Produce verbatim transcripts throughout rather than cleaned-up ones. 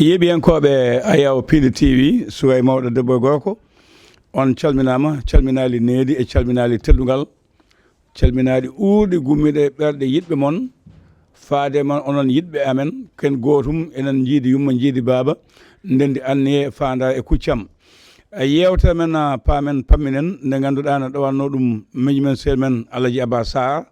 Yeeɓiyankooɓe Ayaw Piindi T V, suway mawɗo debbo e gorko, on calminaama, calminaali needi e calminaali teddungal, calminaali uurɗi gummiiɗe e ɓerɗe yiɗɓe mon, faade mon onon yiɗɓe amen, ken gootum enen njiidi yumma njiidi baaba, ndendi anniye faandaare e kuccam. E yeewtere men, ah, paamen pamminen, nde ngannduɗaa no ɗowatnoo ɗum meñi men seel men Alaji Abba Sarr.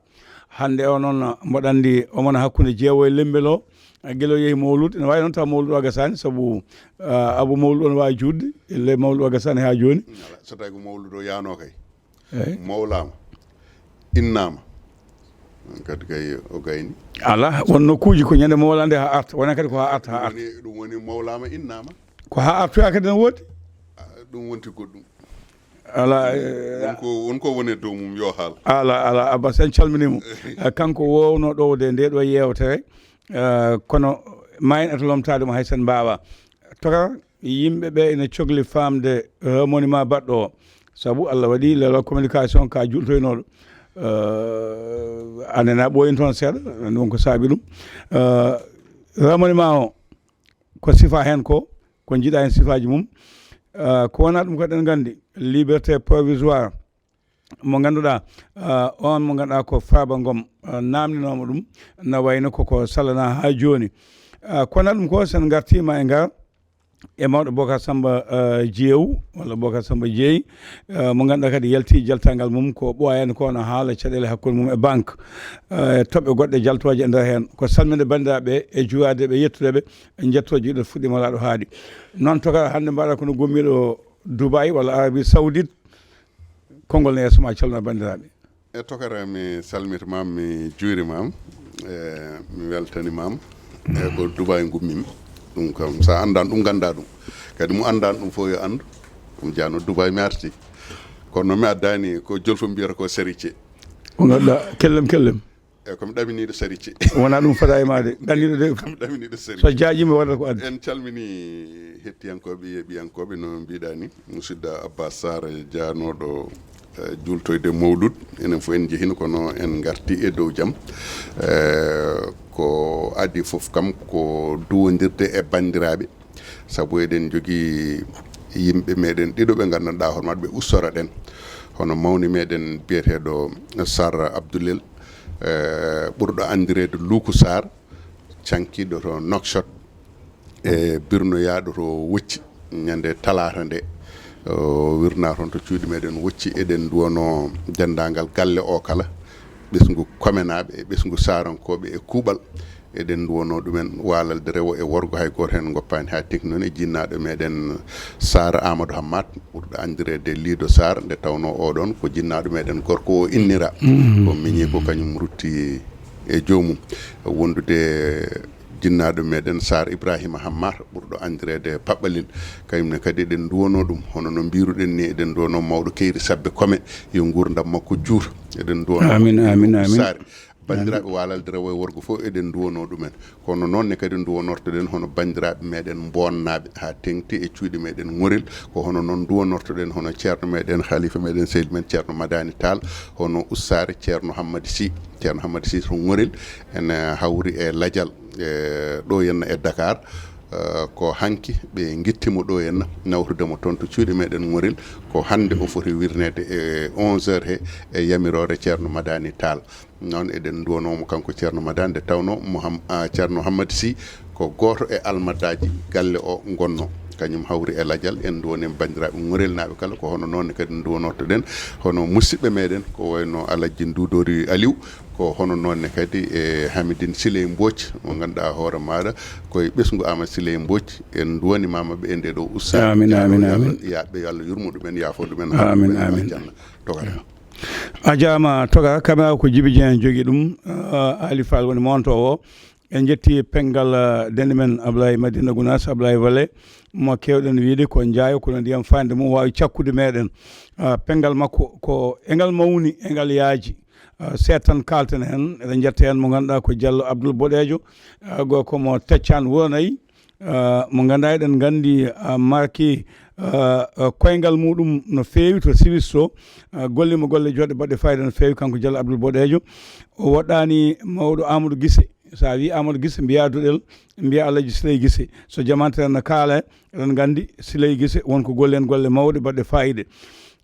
Hannde o noon, mboɗo anndi omona hakkunde jeewo e lembel o, gila o yehi mawlud, ene waawi noon tawa mawlud o gasaani, sabu, ah, abu mawlud o ne waawi juutde, le mawlud o gasaani haa jooni. Ala, so tawi ko mawlud o yaanoo kay. Eey. Mawlaama, innaama. Kadi kay o gayni. Ala, won nokkuuji ko ñande mawlande haa arta, wona kadi ko haa arta, haa arta. Woni, ɗum woni mawlaama innaama. Ko haa artoya kadi ne woodi? Ah, ɗum wonti goɗɗum. Ala, eh, won ko, won ko woni e dow mum, yo haal. Ala, ala, Abbas, en calminii mo. Eh, kanko wowno ɗowde nde ɗo yeewtere, eh, kono ma en eto lomtaade mo hay sen mbaawa. Toka, yimɓe ɓe ene cogli faamde, eh, monument baɗɗo o. Sabu Allah waɗi leeral communication ka jultoynooɗo. Eh, anena ɓooyin toon seeɗa, won ko saabi ɗum. Eh, remaniement o, ko sifa heen ko, ko njiɗa heen sifaaji mum. Eh, ko wonaa ɗum ko eɗen nganndi, liberté provisoire mo ngannduɗaa, eh, on mo ngannduɗaa ko Farba Ngom, eh, naamninooma ɗum, na wayno koko salana haa jooni. Eh, ko wonaa ɗum ko, sen ngartiima e ngar, e mawɗo Bocar Samba, eh, Jeew, walla Bocar Samba Jeey, eh, mo ngannduɗaa kadi yalti jaltangal mum ko ɓooyaani ko, no haala caɗeele hakkunde mum e banque, eh, e toɓɓe goɗɗe jaltooje e nder heen. Ko salminde banndiraaɓe e juuraade ɓe, yettude ɓe, e njetto jiiɗo fuɗɗiima laaɗo haaɗi. Noon toka hannde mbaɗa kono gommiiɗo Dubai walla Arabie Saoudite, konngol ne yeeso ma, calmina banndiraaɓe. E tokara, mi salmitimaam, mi juurimaam, e mi weltanimaam. E ko Dubai ngummimi. Ɗum kam, so a anndan ɗum, ngannda ɗum. Kadi mo anndan ɗum fof yo anndu. Ɗum jaano Dubai mi arti. Kono mi addani ko jolfo mbiyata ko seritier. Ko ngannduɗaa, kellem, kellem. E ko mi ɗaminiiɗo seritier. Wonaa ɗum fota e ma de. Ɗanniiɗo de. Ko mi ɗaminiiɗo seritier. So jaajiima waɗata ko addi. En calmini hettiyankooɓe, yeeɓiyankooɓe, no mbiɗa ni. Musidɗo Abbas Sarr, jaanooɗo, eh, juultoyde mawlud. Enen fof en njehino, kono en ngarti e dow jam. Eh, ko adii fof kam ko duwondirde e banndiraaɓe. Sabu eɗen njogii yimɓe meɗen ɗiɗo ɓe nganndanɗaa hoore maɓɓe ɓe ustora ɗen. Hono mawni meɗen biyeteeɗo Sarr Abdoulel, eh, ɓurɗo anndireede Luuku Sarr, cankiiɗo to Nouakchott, e birnoyaaɗo to Wocci, ñande talaata nde. O wirnaa toon to cuuɗi meɗen Wocci, eɗen nduwanoo denndaangal galle o kala, ɓesngu Komenaaɓe e ɓesngu Saarankooɓe e kuuɓal. Eɗen nduwanoo ɗumen waalalde rewo e worgo, hay gooto heen ngoppaani haa tigi noon, e jinnaaɗo meɗen Saar Amadou Hammat, ɓurɗo anndireede Liido Saar, nde tawnoo oɗoon ko jinnaaɗo meɗen gorko o innira. Mm. Ko miñi ko kañum rutti e joomum. Wondude jinnaaɗo meɗen Saar Ibrahima Hammar, ɓurɗo anndireede Paɓɓalel. Kañum ne kadi eɗen nduwanoo ɗum, hono no mbiruɗen ni, eɗen nduwanoo mawɗo Keyri Sabbe Kome, yo nguurndam makko juut. Eɗen nduwanoo Amin, amin, amin. Saare. Banndiraaɓe waalalde rewo e worgo fof, eɗen nduwanoo ɗumen. Kono noon ne kadi nduwanortoɗen hono banndiraaɓe meɗen Boonnaaɓe haa teŋti e cuuɗi meɗen Ŋorel. Ko hono noon nduwanortoɗen hono ceerno meɗen, halifa meɗen, seydi men Ceerno Madani Tall, hono ustaare Ceerno Hammadi Sy. Ceerno Hammadi Sy to Ŋorel ene hawri e lajal, e ɗo henna e Dakar. Eh, ko hanki ɓe ngitti mo ɗo henna, nawtude mo toon to cuuɗi meɗen Ŋorel. Ko hannde o foti wirneede e onze heures he, e yamiroore Ceerno Madani Tall. Noon eɗen nduwanoo mo kanko Ceerno Madani, nde tawnoo Muham-, ah, Ceerno Hammadi Sy ko gooto e almadaaji galle o ngonnoo. Kañum hawri e lajal, en nduwanii banndiraaɓe Ŋorelnaaɓe kala, ko hono noon ne kadi nduwanortoɗen hono musidɓe meɗen, ko wayno Alhaji Ndudori Aliou, ko hono noon ne kadi e Hamidine Siley Mbooc, mo ngannduɗaa hoore maaɗa ko e ɓesngu Amadou Siley Mbooc, en nduwanimaama ɓe e ndee ɗo ustaare. Amin, amin, amin. Yaaɓe yo Allah yurmo ɗumen, yaafo ɗumen, amin, amin. Aljanna. Tokara. A jaama, Toga, kamera ko Jibi Dieng jogi ɗum, ah, Ali Fall woni monto o. En jetti penngal, ah, dende men Ablaye Madina Gounass, Ablaye Wale, mo keewɗen wiyde ko Njaayo, kono ndiyam faande mum waawi cakkude meɗen. Ah, penngal makko ko engal mawni, engal yaaji. Ah, seeɗa tan kaalten heen, eɗen njetta heen mo ngannduɗaa ko Diallo Abdoul Boɗeejo, ah, gorko mo Teccaan Wuro Nayi. Ah, mo ngannduɗaa eɗen nganndi, ah, marki, ah, ah, koyngal muɗum no feewi to Siwis to, ah, gollimo golle joɗɗe baɗɗe fayida no feewi, kanko Diallo Abdoul Boɗeejo. O woɗɗaani mawɗo Amadou Gise, So a wii Amadou Gise, mbiyaa Duɗel, mbiyaa Alhaji Siley Gise. So jamaanu tan no kaala, eɗen nganndi Siley Gise won ko golle heen golle mawɗe baɗɗe faayiida.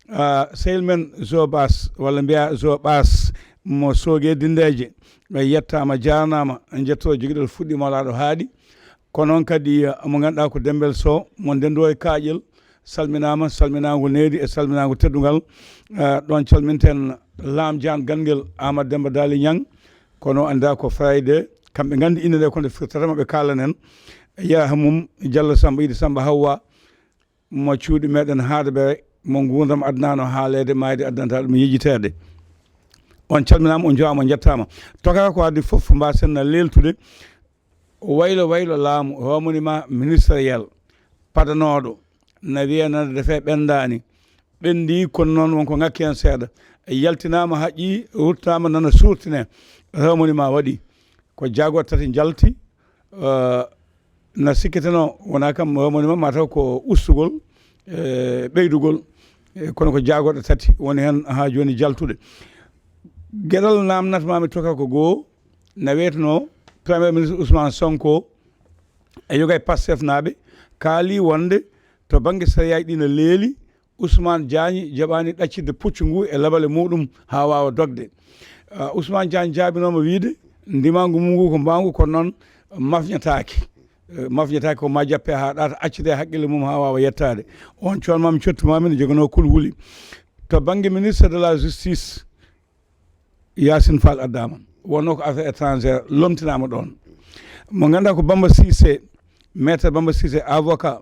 Ah, sehil men Zo Bas, walla mbiyaa Zo Bas, mo Sooge Dindeeje, ɓe yettaama, jaarnaama, njettoo jogiɗal fuɗɗiima laaɗo haaɗi. Ko noon kadi, eh, mo ngannduɗaa ko Dembel Sow, mo Ndenndu e Kaaƴel, salminaama, salminaango needi e salminaango teddungal. Eh, ɗoon calminten Laam Jaan Ganngel, Aamadu Demmba Daali Ñaŋ, kono anndaa ko Farayde, kamɓe nganndi innde nde, kono firtata ma ɓe kaalanen. Yaha mum, Jallo Samba Idi Samba Hawwa, mo cuuɗi meɗen haaɗa ɓe, mo nguurndam adnano haaleede, maayde addanta ɗum yejjiteede. On calminaama, on njuwaama, on njettaama. Toka ko addi fof, mbaasen na leeltude waylo waylo laamu, remaniement ministériel, padanooɗo, na wiyee nana defee ɓenndaani. Ɓenndii, kono noon won ko ŋakki heen seeɗa. Yaltinaama, haƴƴii, ruttaama, nana suurtinee. Remaniement waɗi. Ko jaagorɗe tati njalti, eh, na sikkitanoo, wonaa kam remaniement, mataw ko ustugol, eh, ɓeydugol. Eh, kono ko jaagorɗe tati woni heen haa jooni jaltuɗe. Geɗal naamnat maa mi toka ko goo, na wiyeteno Premier Ministre Ousmane Sonko e yoga e Pastef naaɓe kaali wonde to bannge sariyaaji ɗi no leeli, Ousmane Diagne jaɓaani ɗaccitde puccu ngu e labale muɗum haa waawa dogde. Ah, Ousmane Diagne jaabinooma wiyde ndimaangu mum ngu ko mbaangu, kono noon mafñataake. Eh, mafñataake ko ma jappe haa ɗaata, accitee haqqille mum haa waawa yettaade. On cuwan maa mi cottu maa mi no joganoo kulhuli. To bannge ministre de la justice, Yacine Fall addaama, wonnoo ko affaire étrangère, lomtinaama ɗoon. Mo ngannduɗaa ko Bamba Cissé, maître Bamba Cissé, avocat,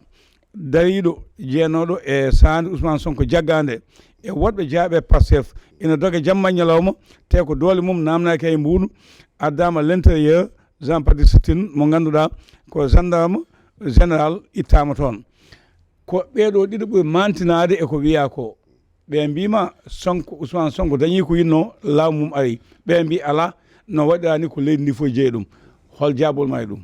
dariiɗo, jeenooɗo e saande Ousmane Sonko jaggaande, e woɗɓe jeyaaɓe e Pastef, ina doga jamma e ñalawma, te ko doole mum naamnaaki hay mbuuɗu, addaama l'intérieur, Jean Baptiste Tine, mo ngannduɗaa ko gendarme général, ittaama toon. Ko ɓee ɗoo ɗiɗo ɓuri maantinaade e ko wiyaa ko. Ɓe mbiima Sonko, Ousmane Sonko dañii ko yinnoo, laamu mum ari. Ɓe mbii alaa, no waɗiraa ni ko leydi ndi fof jeyi ɗum. Hol jaabol ma e ɗum?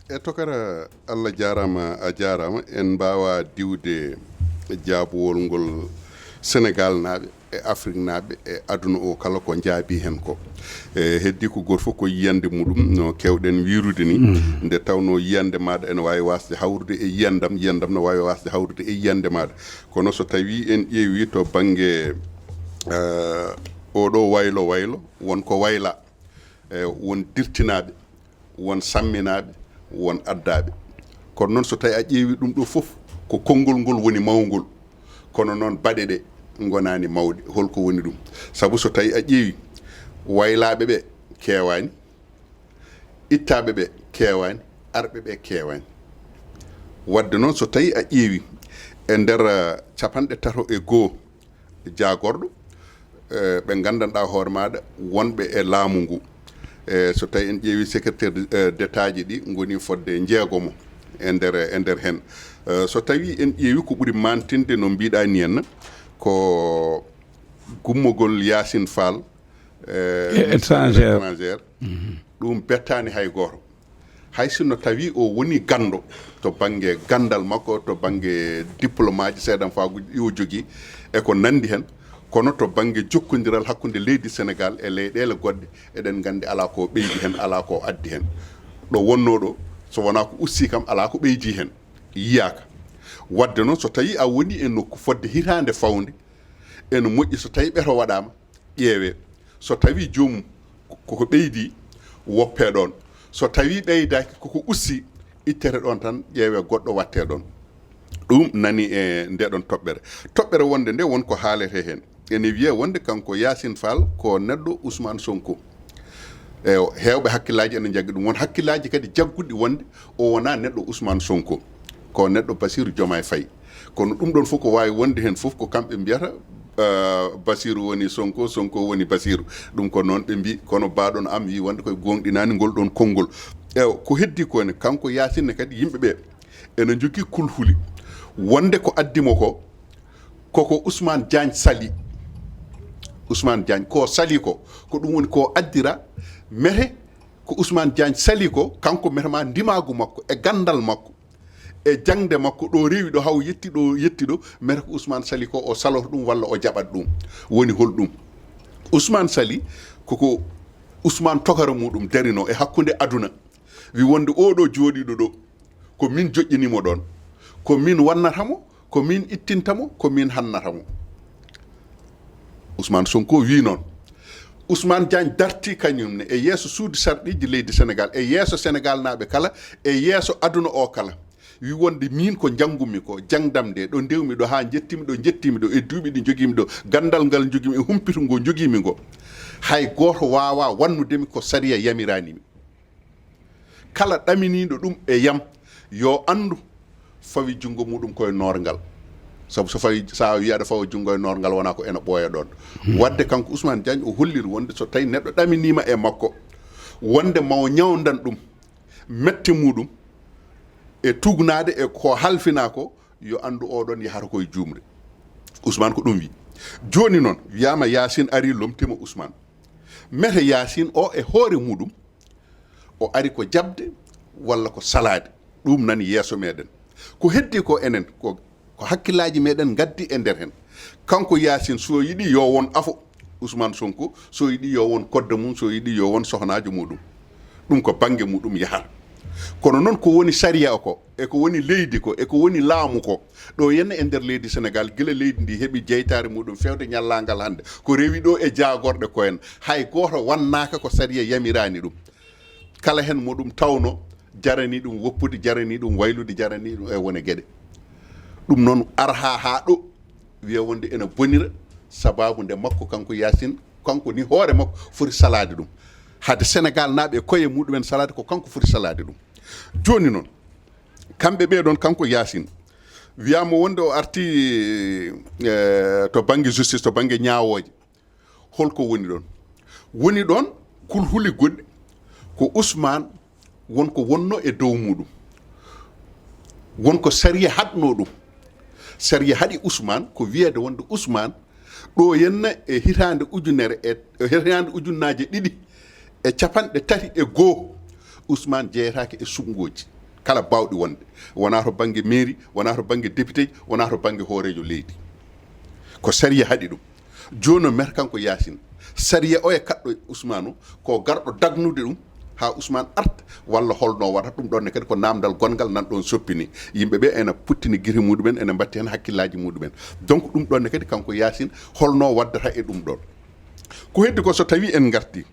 E tokara, Allah jaaraama, a jaaraama. En mbaawaa diwde jaabowol ngol Senegaal naaɓe e Afrik naaɓe e aduna o kala ko njaabii heen ko. E, heddii ko gooto fof ko yiyannde muɗum, no keewɗen wiyrude ni, nde tawnoo yiyannde maaɗa ene waawi waasde hawrude e yiyandam, yiyandam no waawi waasde hawrude e yiyannde maaɗa. Kono so tawii en ƴeewii to bannge, eh, oɗo waylo waylo, won ko waylaa, eh, won dirtinaaɓe, won samminaaɓe, won addaaɓe. Kono noon, so tawii a ƴeewii ɗum ɗo fof, ko konngol ngol woni mawngol. Kono noon, baɗe ɗe ngonaani mawɗe. Holko woni ɗum? Sabu so tawii a ƴeewii, waylaaɓe ɓe keewaani, ittaaɓe ɓe keewaani, arɓe ɓe keewaani. Waɗde noon, so tawii a ƴeewii e nder, eh, capanɗe tato e goo jaagorɗo, eh, ɓe nganndanɗaa hoore maaɗa wonɓe e laamu ngu. Eh, so tawii en ƴeewii secrétaire, eh, d'État ji ɗi ngoni fodde njeegomo e nder, e nder heen. Eh, so tawii en ƴeewii ko ɓuri maantinde no mbiɗaa ni henna, ko gummogol Yacine Fall, eh, e ministre affaires étrangères, ɗum bettaani hay gooto. Hay sinno tawii o woni ganndo to bannge ganndal makko, to bannge diplomaaji, seedanfaaguuji ɗi o jogii e ko nanndi heen, kono to bannge jokkondiral hakkunde leydi Senegaal e leyɗeele goɗɗe, eɗen nganndi alaa ko ɓeydi heen, alaa ko addi heen. Ɗo wonnoo ɗo, so wonaa ko ustii kam, alaa ko ɓeydii heen, yiyaaka. Waɗde noon, so tawii a woni e nokku fodde hitaande fawnde, ene moƴƴi so tawii ɓeto waɗaama, ƴeewee. So tawii joomum ko, ko ɓeydii, woppee ɗoon. So tawii ɓeydaaki, koko ustii, ittete ɗoon tan, ƴeewee goɗɗo wattee ɗoon. Ɗum nani e ndeɗon toɓɓere. Toɓɓere wonde nde won ko haalete heen. Ene wiyee wonde kanko Yacine Fall ko neɗɗo Ousmane Sonko. Eyo, heewɓe hakkillaaji ene njaggi ɗum. Won hakkillaaji kadi jagguɗi wonde o wonaa neɗɗo Ousmane Sonko. Ko neɗɗo Bassirou Diomaye Faye. Kono ɗum ɗoon fof ko waawi wonde heen fof ko kamɓe mbiyata, eh, Bassirou woni Sonko, Sonko woni Bassirou. Ɗum ko noon ɓe mbii, kono baaɗo no am wii wonde koye gooŋɗinaani ngol ɗoon konngol. Eyo, ko heddii ko ne, kanko Yacine ne kadi yimɓe ɓe ene njogii kulhuli wonde ko addi mo ko, koko Ousmane Diagne sali. Ousmane Diagne ko sali ko, ko ɗum woni ko addira mete ko Ousmane Diagne sali ko, kanko mete ma ndimaagu makko e ganndal makko e jaŋde makko ɗo rewi ɗo haw yetti ɗo, yetti ɗo, mete ko Ousmane sali ko o saloto ɗum walla o jaɓat ɗum. Woni hol ɗum? Ousmane sali koko Ousmane tokara muɗum darino e hakkunde aduna, wi wonde oɗo jooɗiɗo ɗo, ko min joƴƴinimo ɗon, ko min wannata mo, ko min ittinta mo, ko min hannata mo. Ousmane Sonko wi noon. Ousmane Diagne darti kañum ne e yeeso suudu sarɗiiji leydi Sénégal, e yeeso Sénégal naaɓe kala, e yeeso aduna o kala. Wi wonde min ko janngumi ko, jangdam nde, ɗo ndewmi ɗo haa njettimi ɗo, njettimi ɗo, e duuɓi ɗi njogimi ɗo, gandal ngal njogimi, e humpito ngo njogimi ngo. Hay gooto waawa wannudemi ko sariya yamiranimi. Kala ɗaminiiɗo ɗum e yam, yo anndu fawi junngo muɗum koye noorngal. Sabu so fawi, so a wii aɗa fawa junngo e noorngal, wonaa ko ena ɓooya ɗoon. Waɗde kanko Ousmane Diagne o holliri wonde so tawi neɗɗo ɗaminiima e makko, wonde ma o ñawndan ɗum, mette muɗum, e tugnaade e ko halfinaa ko, yo anndu oɗon yahata koye juumre. Ousmane ko ɗum wi. Jooni noon, wiyaama Yacine ari lomtima Ousmane. Mete Yacine o e hoore muɗum, o ari ko jaɓde walla ko salaade. Ɗum nani yeeso meɗen. Ko heddi ko enen, ko, ko hakkillaaji meɗen ngaddi e nder hen. Kanko Yacine, so yiɗi yo won afo Ousmane Sonko, so yiɗi yo won kodda mum, so yiɗi yo won sohnaajo muɗum. Ɗum ko bannge muɗum yahata. Kono noon ko woni sariya ko, e ko woni leydi ko, e ko woni laamu ko, ɗo henna e nder leydi Sénégal, gila leydi ndi heɓi jeytaare muɗum fewde ñallaangal hannde, ko rewi ɗo e jaagorɗe ko en, hay gooto wannaaka ko sariya yamiraani ɗum. Kala hen mo ɗum tawno, jarani ɗum woppude, jarani ɗum waylude, jarani ɗum e wone geɗe. Ɗum noon arha haa ɗo, wiya wonde ena bonira, sababu nde makko kanko Yacine, kanko ni hoore makko foti salaade ɗum. Hade Sénégal naaɓe e koye muɗumen salaade, ko kanko foti salaade ɗum. Jooni noon, kamɓe ɓee ɗoon, kanko Yacine, wiyaama wonde o arti, eh, to bannge justice, to bannge ñaawooje. Holko woni ɗoon? Woni ɗoon kulhuli goɗɗi, ko Ousmane won ko wonno e dow muɗum. Won ko sariya haɗno ɗum. Sariya haɗi Ousmane ko wiyeede wonde Ousmane ɗo henna e hitaande ujunere e, e hitaande ujunnaaje ɗiɗi e capanɗe tati e goo, Ousmane jeyetaake e suɓngooji kala baawɗi wonde. Wonaa to bannge mairie, wonaa to bannge député, wonaa to bannge hooreejo leydi. Ko sariya haɗi ɗum. Jooni o meta kanko Yacine. Sariya o e kaɗɗo Ousmane o, ko garɗo dagnude ɗum haa Ousmane arta, walla holno waɗata ɗum ɗoon ne kadi ko naamndal gonngal nan ɗoon soppini. Yimɓe ɓe ena puttini gite muɗumen, ena mbatti heen hakkillaaji muɗumen. Donc ɗum ɗoon ne kadi kanko Yacine holno waddata e ɗum ɗoon. Ko heddi ko so tawi en ngarti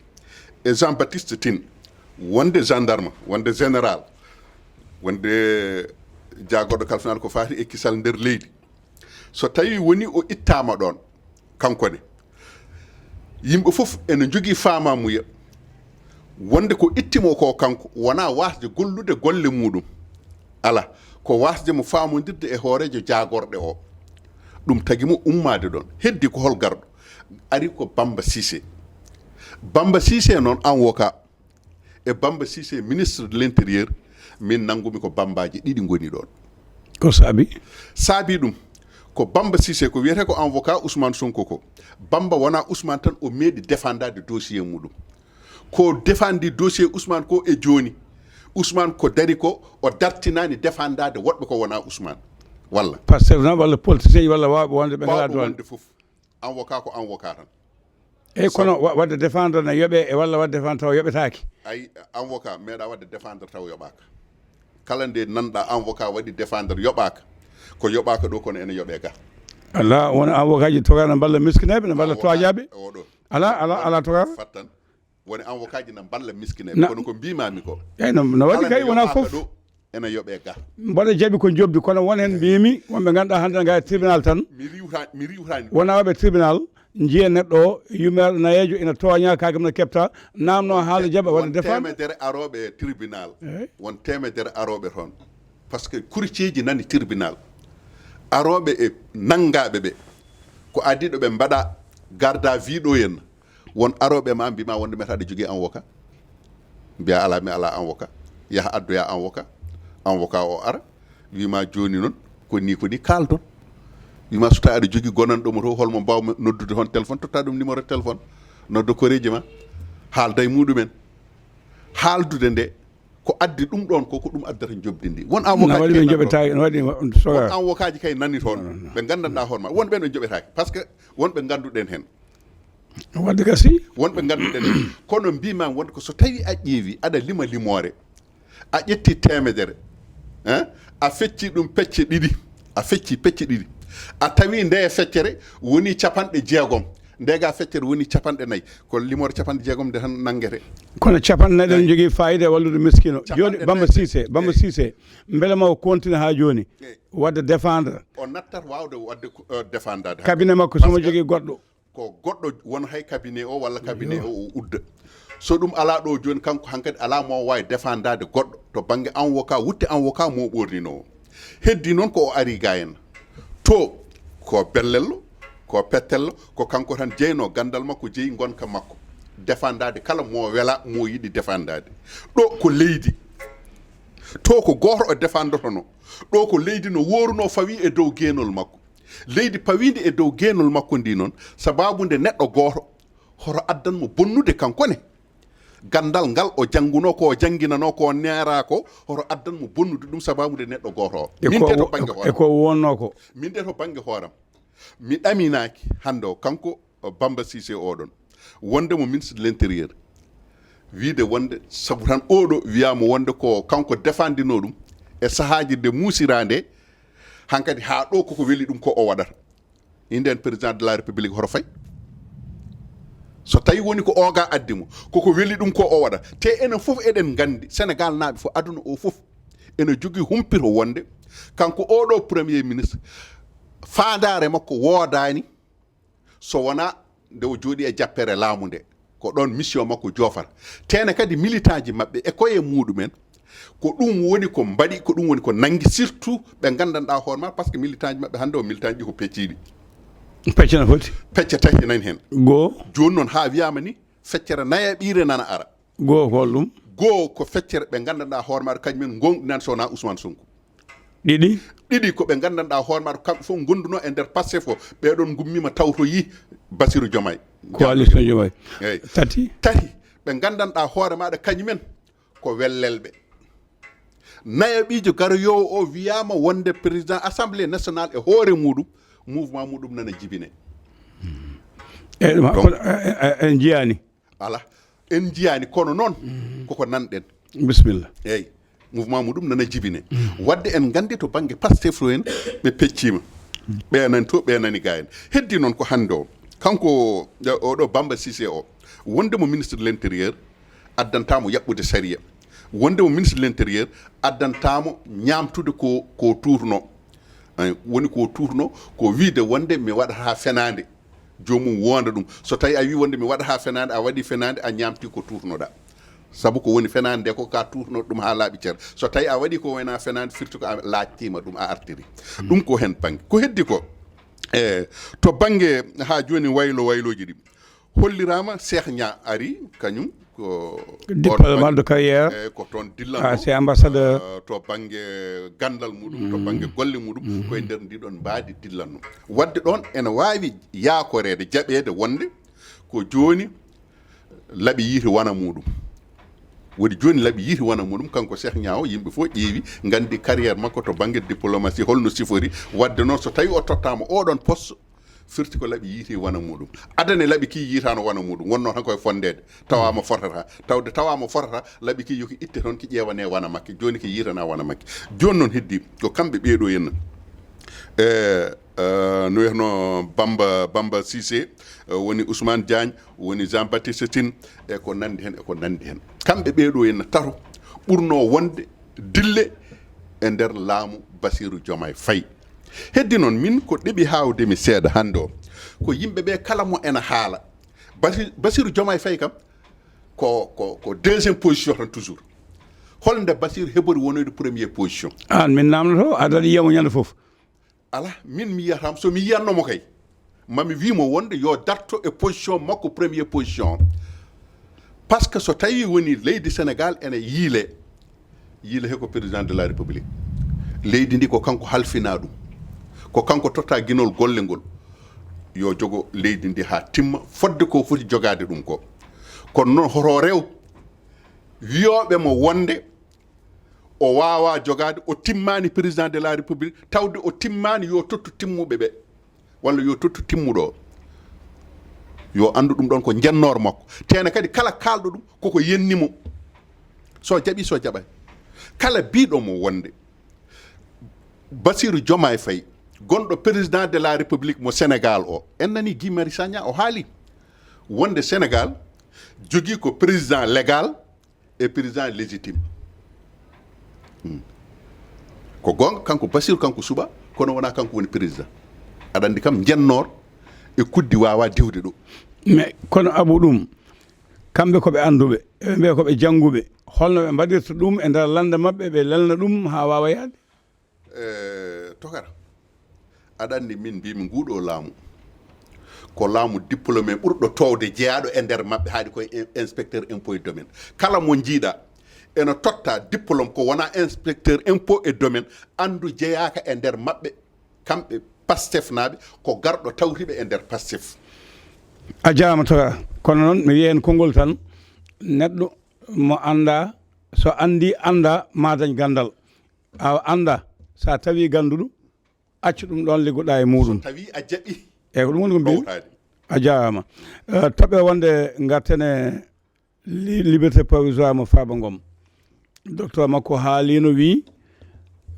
e Jean Baptiste Tine, wonde gendarme, wonde général, wonde jaagorɗo kalfinal ko faati e kisal nder leydi. So tawi woni o ittaama ɗoon, kanko ne, yimɓe fof ene njogii faamamuya wonde ko ittimo ko kanko, wonaa waasde gollude golle muɗum. Ala, ko waasde mo faamondirde e hooreejo jaagorɗe o. Ɗum tagi mo ummaade ɗoon. Heddi ko hol garɗo? Ari ko Bamba Cissé. Bamba Cissé noon, avocat, e Bamba Cissé, ministre de l'intérieur, min nanngumi ko Bambaaji ɗiɗi ngoni ɗoon. Ko saabi? Saabi ɗum, ko Bamba Cissé, ko wiyetee ko avocat Ousmane Sonko ko. Bamba wonaa Ousmane tan o meeɗi défendaade dossier muɗum. Ko défendi dossier Ousmane ko e jooni. Ousmane ko dari ko, o dartinaani défendaade woɗɓe ko wonaa Ousmane. Walla? Pastef noon walla politicien walla waawɓe wonde ɓe ngalaa doole. Wonde fof. Avocat ko avocat tan. Eyyi, kono wa-, waɗde défendre ne yoɓe e walla waɗde défendre taw yoɓetaake? Ay, avocat meeɗa waɗde défendre taw yoɓaaka. Kala nde nanɗa avocat waɗi défendre yoɓaaka, ko yoɓaaka ɗo kono ene yoɓe ga. Ala, won avocat ji toga ne mballa miskineeɓe, ne mballa toñaaɓe. Oɗo. Ala, ala, ala toga. Fattan. Woni avocat ji ne mballa miskineeɓe. Na- Kono ko mbimami ko. Eyyi, no, no waɗi kala kay, nde wona yoɓaaka fof. Ɗo, ene yoɓe ga. Mboɗo jaɓi ko jobdi, kono won heen mbimi, wonɓe ngannduɗaa hannde ne ngaa e tribunal tan. Mi riwta-, mi riwtani. Wona waɓe tribunal, njiya neɗɗo o, yummeeɗo nayeejo ina tooña, kaake mum ne keɓta, naamno haala jaɓa, waɗa défendre. Won temedere arooɓe e tribunal. Eyyi. Won temedere arooɓe toon. Par ce que courtier ji nani tribunal. Arooɓe e nanngaaɓe ɓe. Ko adii ɗo ɓe mbaɗa garde à vue ɗo henna. Won arooɓe ma mbima wonde meta aɗa jogii avocat. Mbiya ala, mi ala avocat. Yaha addoya avocat. Avocat o ara. Wima jooni noon, ko ni, ko ni kaaldon. Wima so tawi aɗa jogii gonanɗo mo to, holmo mbawmi noddude toon téléphone, totta ɗum numéro téléphone. Nodda koreeji ma. Haalda e muɗumen. Haaldude nde, ko addi ɗum ɗoon ko, ko ɗum addata njoɓdi ndi. Won avocat ji kay nani toon. Won avocat ji kay nani toon. Ɓe nganndanɗaa hoore ma. Won ɓeen ɓe njoɓetaake. Par ce que won ɓe ngannduɗen heen. Wadde gasi. Wonɓe ngannduɗen en. Kono mbimami wonde ko so tawi a ƴeewi aɗa lima limoore, a ƴetti temedere, hein? A fecci ɗum pecce ɗiɗi, a fecci pecce ɗiɗi, a tawi nde feccere woni capanɗe jeegom, ndega feccere woni capanɗe nayi, ko limoore capanɗe jeegom nde tan nanngete. Kono capanɗe nayi ɗen jogii fayida e wallude miskino. Jooni Bamba Sise, Bamba Sise, mbele ma o continue haa jooni wadde défendre? O nattat wawde wadde défendade. Cabinet makko somo jogii goɗɗo. Ko goɗɗo won hay cabinet o walla cabinet o o udda. So ɗum ala ɗo jooni, kanko hankadi ala mo wawi défendade goɗɗo to bangge avocat, wutte avocat mo ɓornino. Heddi noon ko o ari ga en to, ko bellello, ko pettello, ko kanko tan jeyno gandal makko, jeyi gonka makko, défendade kala mo wela, mo yiɗi défendade. Ɗo ko leydi, to ko goto o défendotono. Ɗo ko leydi no woruno, fawi e dow geenol makko. Leydi pawindi e dow geenol makko ndi noon, sababu nde neɗɗo goto, hoto addan mo bonnude kanko ne gandal ngal o jannguno, ko o jannginano, ko o neera ko, hoto addan mo bonnude ɗum sababu nde neɗɗo goto o. Min te to bangge hoore, e ko wonno ko. Min de to bangge hooram, mi ɗaminaki hande o kanko Bamba Sise oɗon, wonde mo ministre de l'intérieur, wiide wonde sabu tan oɗo wiyama wonde ko kanko défendino ɗum e sahaji nde musira nde, hankadi ha ɗo koko weli ɗum ko o waɗata. Inden président de la république hoto fay? So tawi woni ko oga addi mo, koko weli ɗum ko o waɗa. Te enen fof eɗen gandi, Sénégal naaɓe fof, aduna o fof ene jogui humpito wonde kanko oɗo premier ministre, fandare makko wodani so wona nde o jooɗi e jappere laamu nde. Ko ɗon mission makko jofata. Tene kadi militant ji maɓɓe e koye muɗumen, ko ɗum woni ko mbaɗi, ko ɗum woni ko nangi, surtout ɓe gandanɗa hoore ma, par ce que militant ji maɓɓe hande o, militant ji ko pecciɗi. Pecce no foti? Pecce tati nani hen. Goo. Joni noon ha wiyama ni feccere nayaɓire nana ara. Goo ko holɗum? Goo ko feccere ɓe gandanɗa hoore maɗo kañumen gonɗinani so wona Ousmane Sonko. Ɗiɗi. Ɗiɗi ko ɓe gandanɗa hoore maɗo kamɓe fof gonduno e nder Pastef o, ɓeɗon gummima tawtoyi Bassirou Diomaye. Coalition Diomaye. Eyyi. Tati. Tati ɓe gandanɗa hoore maɗo kañumen ko wellelɓe. Nayaɓijo garoyowo o wiyama wonde président assemblée nationale e hoore muɗum, mouvement muɗum nana jibine. Eyyi ɗum en jiyani. Ala en jiyani, kono noon koko nanɗen. Bisimilla. Eyyi, mouvement muɗum nana jibine. Wadde en gandi to bangge Pastef to en ɓe peccima, ɓe nani to, ɓe nani ga en. Heddi noon ko hande o, kanko oɗo Bamba Sise o, wonde mo ministre de l'intérieur, addantamo yaɓɓude sariya. Wonde mo ministre de l'intérieur, addantamo ñamtude ko ko turno. Woni ko turno ko wiide wonde mi waɗata fenade. Jomum wonda ɗum. So tawi a wi wonde mi waɗa ha fenade, a waɗi fenade, a ñamti ko turnoɗa. Sabu ko woni fenade nde ko ka turnoɗo ɗum ha laaɓi cer. So tawi a waɗi ko wona fenade, firti ko a laajtima ɗum, a artiri. Ɗum ko hen bangge. Ko heddi ko, e to bangge ha joni waylo wayloji ɗi hollirama, Cheikh Niang ari kañum ko diplôme de carrière, e ko toon dillanno, ah, c'est ambassadeur, euh, to bangge gandal muɗum, to bangge golle muɗum, ko e nder ndiɗon mbaadi dillanno. Wadde ɗon ene wawi yaakoreede, jaɓeede wonde ko jooni laaɓi yiiti wona muɗum. Woni jooni laaɓi yiiti wona muɗum, kanko Cheikh Niang o, yimɓe fof ƴeewi, gandi carrière makko to bangge diplomatie holno sifori. Wadde noon so tawi o tottama oɗon poste, firti ko laaɓi yiiti wona muɗum. Adane laaɓi ki yiitano wona muɗum, wonno tan koye fondede, tawama fotata. Tawde tawama fotata, laaɓi ki yoki itte toon, ki ƴewane wona makki. Joni ki yiitana wona makki. Joni noon heddi ko kamɓe ɓeeɗo henna, e, e, no wiyatno Bamba, Bamba Cissé, e, woni Ousmane Diagne, woni Jean Baptiste Tine, e ko nandi hen, e ko nandi hen. Kamɓe ɓeeɗo henna tato ɓurno wonde dille e nder laamu Bassirou Diomaye Faye. Heddi noon, min ko ɗeɓi hawdemi seeɗa hande o, ko yimɓe ɓe kala mo ena haala. Basi-, Bassirou Diomaye Faye kam ko, ko, ko deuxième position tan toujours. Holnde Bassirou heɓori wonoyde premier position? An min namdoto, aɗa waɗi yiyamo ñande foof. Ala, min mi yiyatamo, so mi yiyannomo kay, mami wimo wonde yo darto e position makko, premier position. Par ce que so tawi woni leydi Sénégal ene yiile, yiile he ko président de la république. Leydi ndi ko kanko halfina ɗum, ko kanko totta guinol golle ngol, yo jogo leydi ndi ha timma fodde ko foti jogade ɗum ko. Kono noon hoto rew wiyoɓe mo wonde o wawa jogade, o timmani président de la république, tawde o timmani yo tottu timmuɓe ɓe, walla yo tottu timmuɗo o. Yo anndu ɗum ɗon ko njennoor makko. Tene kadi kala kaalɗo ɗum koko yenni mo. So jaɓi, so jaɓay. Kala biiɗo mo wonde Bassirou Diomaye Faye, gonɗo président de la République mo Sénégal o, en nani Guy Marius Sagna o haali wonde Sénégal jogii ko président légal e président légitime. Hmm. Ko goonga, kanko Bassirou, kanko suɓa, kono wonaa kanko woni président. Aɗa anndi kam, njennoor e kuddi waawaa diwde ɗo. Mais kono Abou, ɗum, kamɓe ko ɓe annduɓe, eɓe mbiya ko ɓe jannguɓe. Holno ɓe mbaɗirta ɗum e nder lannda maɓɓe, ɓe lelna ɗum haa waawa yahde? Eh, Tokara, aɗa anndi, min mbimi nguɗo laamu ko laamu diplômé ɓurɗo toowde jeyaaɗo e nder maɓɓe, haaɗi koye in- inspecteur impôt et domaine. Kala mo njiiɗa ena totta diplôme ko wona inspecteur impôt et domaine, anndu jeyaaka e nder maɓɓe, kamɓe Pastef naaɓe, ko garɗo tawti ɓe e nder Pastef. A jaama, Tokara. Kono noon mi wiya heen konngol tan, neɗɗo mo annda, so anndi annda, ma dañ ganndal. A annda, so a tawi gannduɗo, accu ɗum ɗon, liggoɗa e muɗum. Tawi a jaɓi E ko ɗum woni ko mbiɗa. Ɓawtaade. A jaaraama. Eh, toɓɓe wonde ngarten e li- liberté provisoire mo Farba Ngom. Docteur makko haalino, wi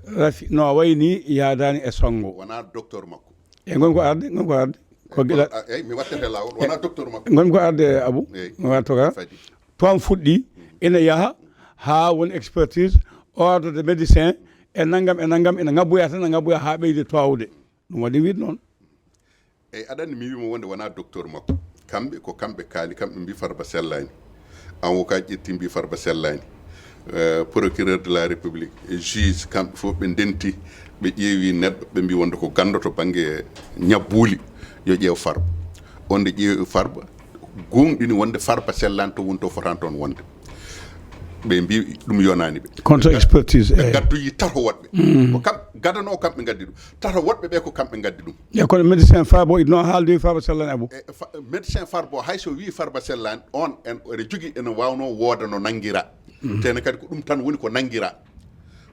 rafi no wayni yaadani e sonngo. Wona docteur makko. E ngon ko arde, ngon ko arde. Ko gila Ah, eyyi, mi wattete laawol, wona docteur makko. Ngon ko arde, Abou. Eyyi. Wona, Tokara. Fadi. Toon fuɗɗi, ina yaha haa woni expertise, ordre de médecin, e nanngam e nanngam, ina ngabboya tan, ina ngabboya haa ɓeyde toowde. Ɗum waɗi wiide noon. Eyyi, aɗa anndi, mi wimo wonde wona docteur makko. Kamɓe, ko kamɓe kaali, kamɓe mbi Farba sellaani. Avocat ƴetti mbi Farba sellaani. Euh, procureur de la République, juge, kamɓe fof ɓe ndenti, ɓe ƴeewi neɗɗo, ɓe mbi wonde ko ganndo to bannge ñabbuuli, yo ƴeew Farba. Wonde ƴeewi Farba, gooŋɗini wonde Farba sellaani to woni to fotaani toon wonde. Ɓe mbi ɗum yonaani ɓe. Contre expertise, Ɓe eyyi. Gaddoyi tato woɗɓe. Ko kam gadano, kamɓe ngaddi ɗum. Tato woɗɓe ɓe ko kamɓe ngaddi ɗum. E kono médecin Farba o, ɗum noon haaldoyi Farba sellaani, Abou. E fa- médecin Farba o, hay so wii Farba sellaani, on en ene jogii, ene waawno wooda no nanngira. Tene kadi ko ɗum tan woni ko nanngira.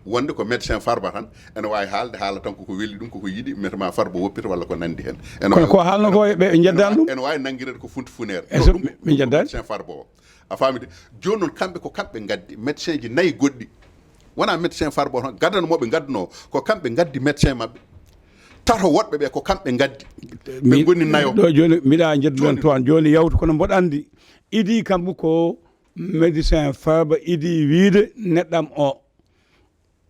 Wonde ko médecin Farba tan, ene waawi haalde haala tan koko weli ɗum, koko yiɗi, metema Farba woppita walla ko nanndi heen. Ene Kono waawi- ko haalno ko ɓe, ɓe njeddaani ɗum? Ene waawi nanngirede ko funti funeere. Est-ce que ɓe njeddaani? Médecin Farba o. A faami de? Jooni noon, kamɓe ko kamɓe ngaddi médecin ji nayi goɗɗi. Wona médecin Farba o tan, gadano mo ɓe ngadduno, ko kamɓe ngaddi médecin maɓɓe. Tato woɗɓe ɓe ko kamɓe ngaddi. Ɓe ngoni nayo. Ɗo jooni mbiɗa jedduɗen Jooni. Toon. Jooni yawtu kono mboɗo anndi. Idi kamɓe ko médecin Farba idi wiide neɗɗam o.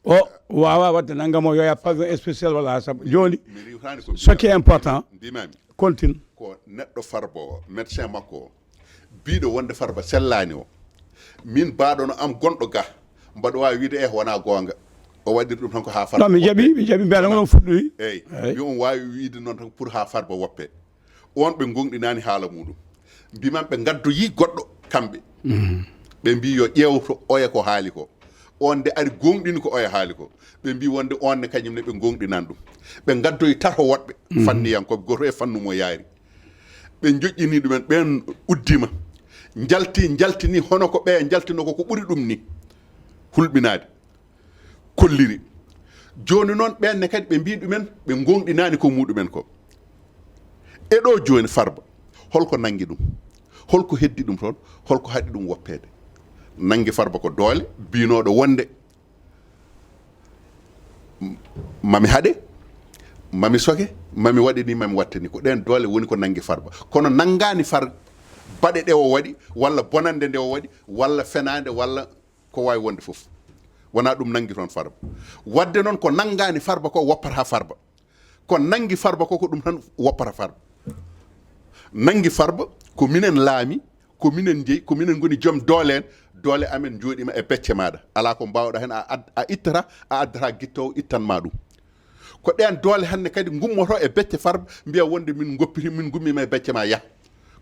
O waawa waɗde nanngam o, yo ya pavillon spécial walla ha sabu. Jooni, Mi riwtani ko ce qui est important, mbimami. Continue. Ko neɗɗo Farba o, médecin makko o, biiɗo wonde Farba sellaani o. Min baaɗono am gonɗo ga, mbaɗo waawi wiide, eh, wona goonga. O waɗiri ɗum tan ko ha Farba. Non, mi jaɓi, mi jaɓi, mbiya non fuɗɗoyi. Eyyi. Yo on waawi wiide noon tan pour ha Farba woppe. On ɓe gonɗinani haala muɗum. Mbiman ɓe ngaddoyi goɗɗo kamɓe. Ɓe mbi yo ƴeewto oya ko haali ko. On nde ari gonɗini ko oya haali ko. Ɓe mbi wonde on ne kañum ne ɓe gonɗinan ɗum. Ɓe ngaddoyi tato woɗɓe fanniyankoɓe, goto e fannu mo yaari. Ɓe joƴƴini ɗumen, ɓen uddima. Njalti, njaltini hono ko ɓe njaltino ko, ko ɓuri ɗum ni. Hulɓinaade. Kolliri. Jooni noon, ɓeen ne kadi ɓe mbii ɗumen, ɓe ngoongɗinaani ko muuɗumen ko. E ɗo jooni Farba, holko nanngi ɗum? Holko heddi ɗum toon? Holko haɗi ɗum woppeede? Nanngi Farba ko doole biinooɗo wonde, mami haɗe, mami soke, mami waɗe ni, mami watte ni. Ko ɗeen doole woni ko nanngi Farba. Kono nanngaani Farba baɗe ɗe o waɗi, walla bonannde nde o waɗi, walla fenaande, walla ko waawi wonde fof. Wonaa ɗum nanngi toon Farba. Waɗde noon ko nanngaani Farba ko woppata Farba. Ko nanngi Farba ko, ko ɗum tan woppata Farba. Nanngi Farba ko minen laami, ko minen njeyi, ko minen ngoni joom doole en. Doole amen njooɗiima e becce maaɗa. Alaa ko mbaawɗaa heen, a ad-, a ittata, a addata gittoowo ittan ma ɗum. Ko ɗeen doole hannde kadi ngummoto e becce Farba, mbiya wonde min ngoppiti, min ngummiima e becce ma, yah.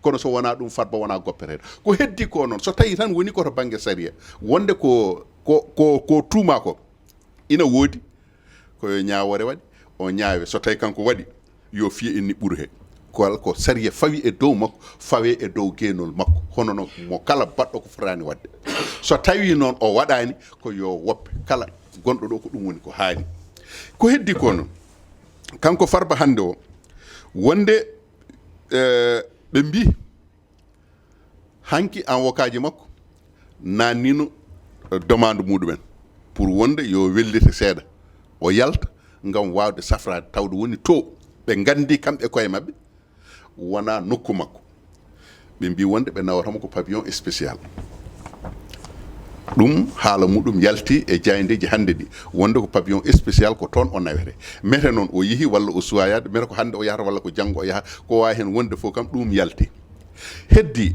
Kono so wonaa ɗum, Farba wonaa goppeteeɗo. Ko heddi ko noon, so tawii tan woni ko to bannge sariya, wonde ko, ko, ko, ko tuuma ko ina woodi, ko yo ñaawoore waɗi, o ñaawe. So tawii kanko waɗi, yo fiye inni ɓuru he. Ko, ko sariya fawi e dow makko, fawe e dow geenol makko. Hono no mo kala baɗɗo ko fotaani waɗde. So tawii noon o waɗaani, ko yo woppe kala gonɗo ɗo, ko ɗum woni ko haali. Ko heddi ko noon, kanko Farba hannde o, wonde, eh, ɓe mbii, Hanki avocat ji makko naannino demande muɗumen pour wonde yo wellite seeɗa, o yalta ngam waawde safraade, tawde woni to ɓe nganndi kamɓe koye maɓɓe wona nokku makko. Ɓe mbi wonde ɓe nawatamo ko pavillon spécial. Ɗum haala muɗum yalti e jaayndeeji hannde ɗi, wonde ko pavillon spécial, ko toon o nawete. Mete noon o yehi walla o suwaa yahde, mete ko hannde o yahata walla ko janngo o yahata, ko waawi heen wonde fof kam ɗum yalti. Heddi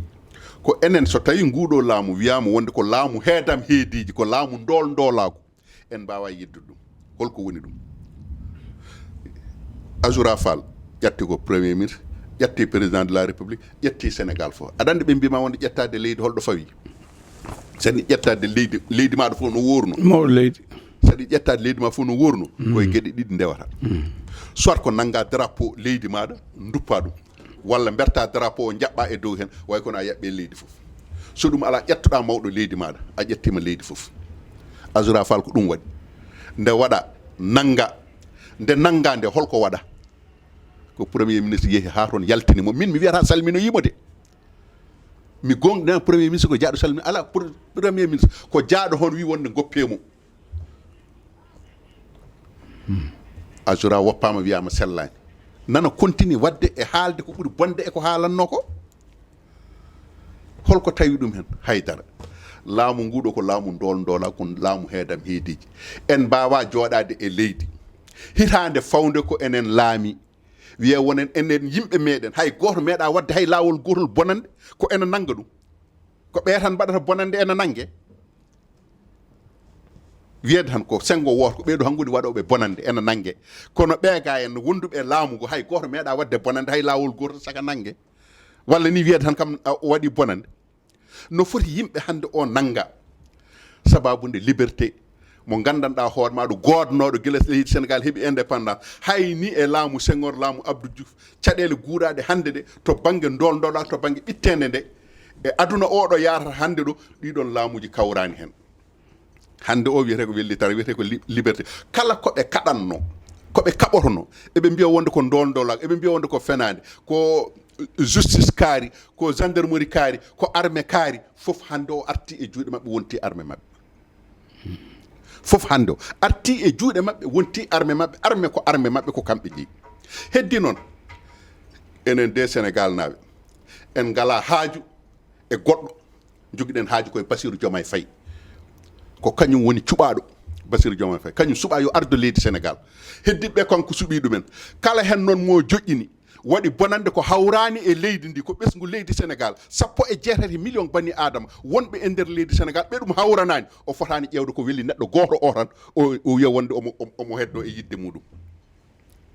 ko enen, so tawi nguɗo laamu wiyama wonde ko laamu heedam heediiji, ko laamu ndool ndoolaagu, en mbawa yiddude ɗum. Holko woni ɗum? Azoura Fall ƴatti ko premier ministre, ƴatti président de la république, ƴetti Sénégal fof. Aɗa andi ɓe mbima wonde ƴettade leydi holɗo fawi? Sani ƴettade leydi, leydi maɗa fof no worno. Mawɗo leydi. Sani ƴettade leydi ma fof no worno, koye geɗe ɗiɗi ndewata. Soit ko nanga drapeau leydi maɗa, duppa ɗum, walla berta drapeau o jaɓɓa e dow hen, way kono a yaɓɓe leydi fof. So ɗum ala, ƴettoɗa mawɗo leydi maɗa, a ƴettima leydi fof. Azoura Fall ko ɗum waɗi. Nde waɗa nanga, nde nanga nde, holko waɗa? Ko premier ministre yehi ha toon yaltini mo. Min mi wiyata salminoyimo de. Mi gongɗina premier ministre ko jaaɗo salmino. Ala, pr- premier ministre ko jaaɗo hoon wi wonde goppe mo. Azoura woppama, wiyama sellani. Nana continue wadde e haalde ko ɓuri bonde e ko haalanno ko. Holko tawi ɗum hen? Haydara. Laamu nguɗo ko laamu ndool ndoola, ko laamu heedam heediji. En mbawa jooɗade e leydi hitande fawnde ko enen laami. Wiye wonen enen yimɓe meɗen, hay goto meeɗa wadde hay lawol gotol bonande, ko ena nanga ɗum. Ko ɓe tan mbaɗata bonande ena nange. Wiyede tan ko sengo woto, ko ɓeɗo hangude waɗoɓe bonande ena nange. Kono ɓe ga en wonduɓe e laamu ngu, hay goto meeɗa wadde bonande hay lawol gotol saka nange. Walla ni wiyede tan kam a, o waɗi bonande. No foti yimɓe hannde o nannga? Sababu nde liberté mo nganndanɗaa hoore ma, ɗo goodnooɗo gila leydi Sénégal heɓi indépendance, hay ni e laamu Senghor, laamu Abdou Diouf, caɗeele guuraaɗe hannde ɗe to bannge ndolndola, to bannge ɓitteende nde, e aduna o ɗo yaarata hannde ɗo, ɗiɗon laamuuji kawraani heen. Hannde o wiyetee ko wellitare, wiyetee ko li- liberté. Kala ko ɓe kaɗanno, ko ɓe kaɓotono, eɓe mbiya wonde ko ndolndolak, eɓe mbiya wonde ko fenaande, ko justice kaari, ko gendarmerie kaari, ko armée kaari, fof hannde o arti e juuɗe maɓɓe, wonti armée maɓɓe. Fof hannde o arti e juuɗe maɓɓe, wonti armée maɓɓe. Armée ko armée maɓɓe, ko kamɓe jeyi. Heddi noon, enen de Sénégal naaɓe, en ngala haaju e goɗɗo, jogiɗen haaju koye Bassirou Diomaye Faye. Ko kañum woni cuɓaaɗo, Bassirou Diomaye Faye, kañum suɓa yo ardo leydi Sénégal. Hedditɓe kanko suɓi ɗumen. Kala hen noon mo joƴƴini, waɗi bonande ko hawrani e leydi ndi, ko ɓesngu leydi Sénégal, sappo e jeetati million bani Adama wonɓe e nder leydi Sénégal, ɓe ɗum hawranani, o fotani ƴeewde ko weli neɗɗo gooto o tan, o, o wiya wonde omo, omo, omo heddo e yidde muɗum.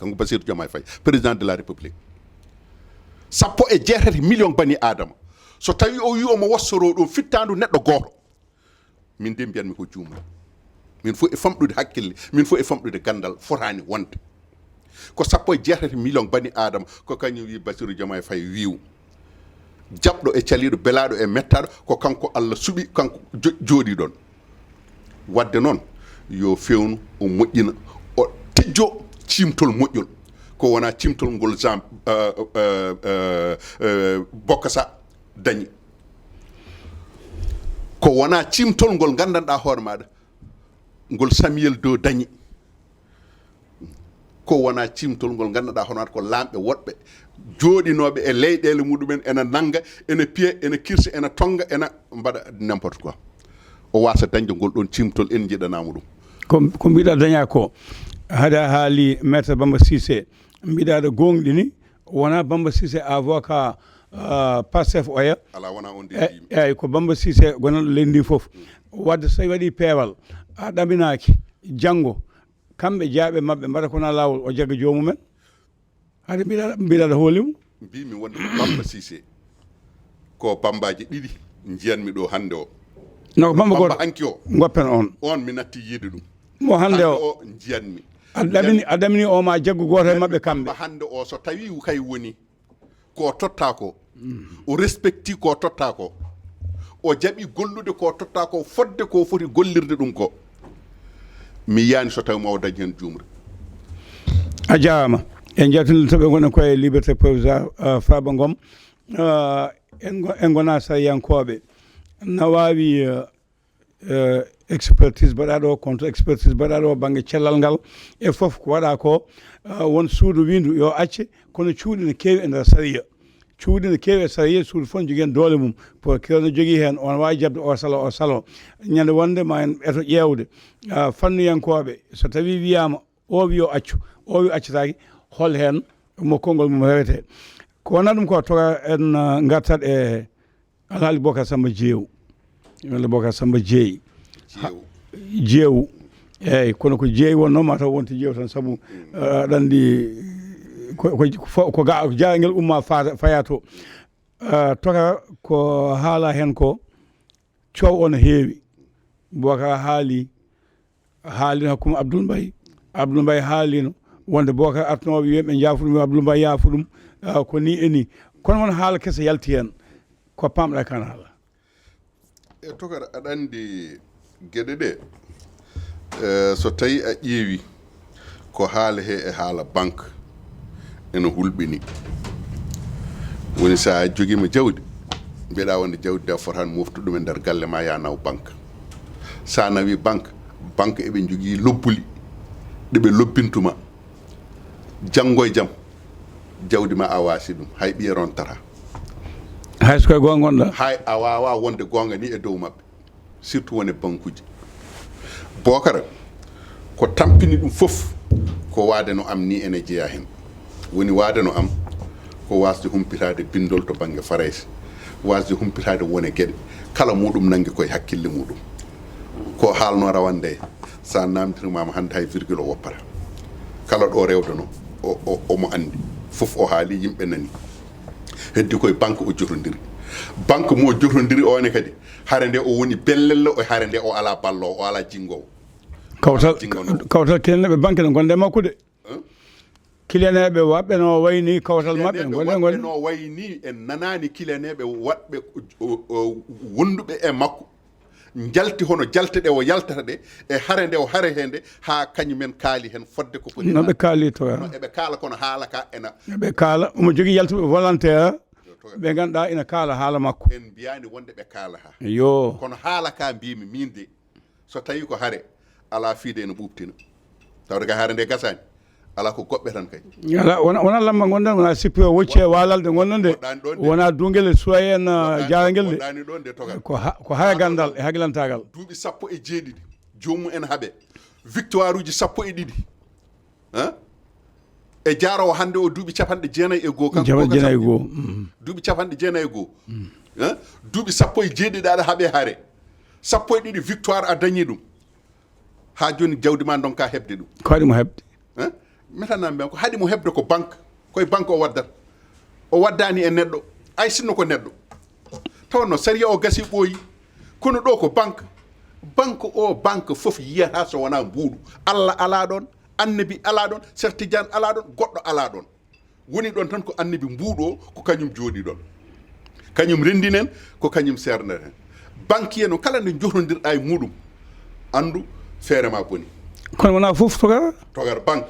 Kanko Bassirou Diomaye Faye, président de la République. Sappo e jeetati million bani Adama. So tawi o wi omo wassoro ɗum fittandu neɗɗo gooto, min de mbiyanmi ko juumri. Min fof e famɗude hakkille, min fof e famɗude gandal, fotani wonde. Ko sappo e jeetati million bani Adama, ko kañum wi Bassirou Diomaye Faye wiw. Jaɓɗo e caliɗo, belaɗo e mettaɗo, ko kanko Allah suɓi, kanko jo- jooɗi ɗon. Wadde noon, yo fewnu, o moƴƴina, o tijjo cimtol moƴƴol. Ko wona cimtol ngol Jean, euh, euh, euh, euh, Bokassa dañi. Ko wona cimtol ngol ngandanɗa hoore maɗa, ngol Samuel Doe dañi. Ko wona cimtol ngol ngandanɗa hono ko laamɓe woɗɓe jooɗinooɓe e leyɗeele muɗumen ena nannga, ena piya, ena kirsa, ena tonnga, ena mbaɗa n'importe quoi. O wasa dañde ngol ɗon cimtol, en njiɗanamo ɗum. Ko, ko mbiɗa daña ko, hade a haali Maître Bamba Cissé, mbiɗa aɗa gonɗini, wona Bamba Cissé avocat, ah, Pastef oya. Ala, wona on de. E, mbimi. Eyyi, ko Bamba Cissé gonanɗo leydi ndi fof. Wadde so tawi waɗi peewal, a ɗaminaki, janngo, kamɓe jaaɓe maɓɓe mbaɗa ko na laawol, o jagga joomumen. Hade mbiɗa, mbiɗa aɗa hoolimo. Mbimi wonde ko Bamba Cissé, ko Bambaji ɗiɗi njiyanmi ɗo hannde o. No ko Bamba Bamba gooto. Hanki o. Goppen on. On mi natti yiide ɗum. Mo hannde o. Hannde o njiyanmi. A ɗamini, a ɗamini o ma jaggu gooto e maɓɓe kamɓe. Bamba hannde o so tawi kay woni ko totta ko, o respecti ko totta ko, o jaɓi gollude ko totta ko fodde ko foti gollirde ɗum ko. Mi yani so tawi ma o dañi hen juumre. A jaaraama. En njaltinii toɓɓe ngonɗen koye Liberté Provisoire, uh, Farba Ngom. Uh, en ngo- en ngonaa sariyankooɓe. Na waawi eh, eh, expertise mbaɗaaɗo, contre expertise mbaɗaaɗo bannge cellal ngal, e fof ko waɗa ko, eh, won suudu windu yo acce, kono cuuɗi ne keewi e nder sariya. Cuuɗi ne keewi e sariya, suudu fof ne jogii heen doole mum. Procureur ne jogii heen, on waawi jaɓde o salo, o salo. Ñande wonde ma en eto ƴeewde, ah, fannuyankooɓe, so tawi wiyaama o wi o accu, o wi accataaki, hol heen mo konngol mum rewete? Ko wona ɗum ko toga en, ah, ngartat e Alhaali Bocar Samba Jeew. Walla Bocar Samba Jeey. Jeew. Jeew. Eyyi, kono ko jeey wonno, ma taw wonti jeew tan, sabu, ah, aɗa anndi ko, ko, ko, ko ga-, ko jaayngel umma fa-, faya to. Ah, toga ko haala heen ko, coow o no heewi. Bocar haali, haalino hakkunde Abdoul Mbaye. Abdoul Mbaye haalino wonde Bocar artuno o wiya ɓe njaafu ɗum, Abdoul Mbaye yaafu ɗum. Ah, ko ni e ni. Kono won haala kese yalti heen. Ko pamɗa kan haala? E togar aɗa anndi geɗe ɗe, eh, so tawi a ƴeewi ko haala he e haala banque ene hulɓini. Woni so a jogiima jawdi, mbiɗa wonde jawdi ndi a fotaani moftude ɗum e nder galle ma, ya naw banque. So a nawi banque, banque eɓe njogii lobbuli ɗi ɓe lobbintuma. Janngo e jam, jawdi ma a waasi ɗum, hay ɓiye rontata. Hay so koye goonga ngonɗa. Hay a waawa wonde goonga ni e dow maɓɓe, surtout wone bankuji. Bookara, ko tampini ɗum fof, ko waade no am ni ene jeyaa heen. Woni waade no am, ko waasde humpitaade binndol to bannge Farayse, waasde humpitaade wone geɗe, kala muɗum nanngi koye hakkille muɗum. Ko haalno rawande, so a naamndirmaama hannde hay virgule o woppata. Kala ɗo rewde no, o, o, omo anndi. Fof o haali, yimɓe nani. Heddi koye banque o jotondiri. Banque mo jotondiri o ne kadi, hare nde o woni bellello, o hare nde o alaa ballo, o alaa jinngoowo. Kawtal, jinngoowo. Kawtal kelneɓe banque ne gonde makko de. Hein? Kileneeɓe waɗɓe no wayni kawtal maɓɓe, kileneeɓe gonde, waɗɓe gonde. No wayni en nanaani kileneeɓe waɗɓe o, o, wonduɓe e makko. Njalti hono jalte ɗe o yaltata ɗe, e hare nde o hare he nde, haa kañumen kaali heen fodde ko foti. No ɓe kaali to, no ɓe kaala kono haala ka ena. Ɓe kaala, omo jogii yaltuɓe volontaire, ɓe ngannduɗaa ina kaala haala makko. En mbiyaani wonde ɓe kaala ha. Yo. Kono haala ka mbiymi min de, so tawi ko hare, alaa fiide ene ɓuuɓtina. Tawde kay hare nde gasaani, alaa ko goɓɓe tan kay. Alaa, wona, wona lamba ngonɗen, wona sippi o wocce walalde ngonɗen de. Woɗɗaani ɗon de. Wona dungel e suwayee en, ah, woɗɗaani, jarangel de. Woɗɗaani ɗon de, togal. Ko ha-, ko hare gandal e hagilantagal. Duuɓi sappo e jeeɗiɗi, joomum en haɓe. Victoire uji sappo e ɗiɗi. Hein? E jaarowo hannde o duuɓi capanɗe jeenayi e goo, kanko Bocar Samba. Capanɗe jeenayi e goo. Mm. Duuɓi capanɗe jeenayi e goo. Mm. Hein? Duuɓi sappo e jeeɗiɗi aɗa haɓe hare. Sappo e ɗiɗi victoire a dañi ɗum. Haa jooni jawdi ma ndonka heɓde ɗum. Ko haɗi mo heɓde? Hein? Metanami ɓen ko haɗi mo heɓde ko banque. Koye banque o waddata. O waddaani e neɗɗo. Ay sinno ko neɗɗo. Tawanno sariya o gasi ɓooyi. Kono ɗo ko banque. Banque o, banque fof yiyata so wonaa mbuuɗu. Allah alaa ɗon, annabi alaa ɗon, Cheikh Tidiane alaa ɗon, goɗɗo alaa ɗon. Woni ɗon tan ko annabi mbuuɗu o, ko kañum jooɗi ɗon. Kañum renndinen, ko kañum seerneten. Banquier noon, kala nde jotondirɗa e muɗum, anndu feere ma boni. Kono wonaa fof togar? Togar banque.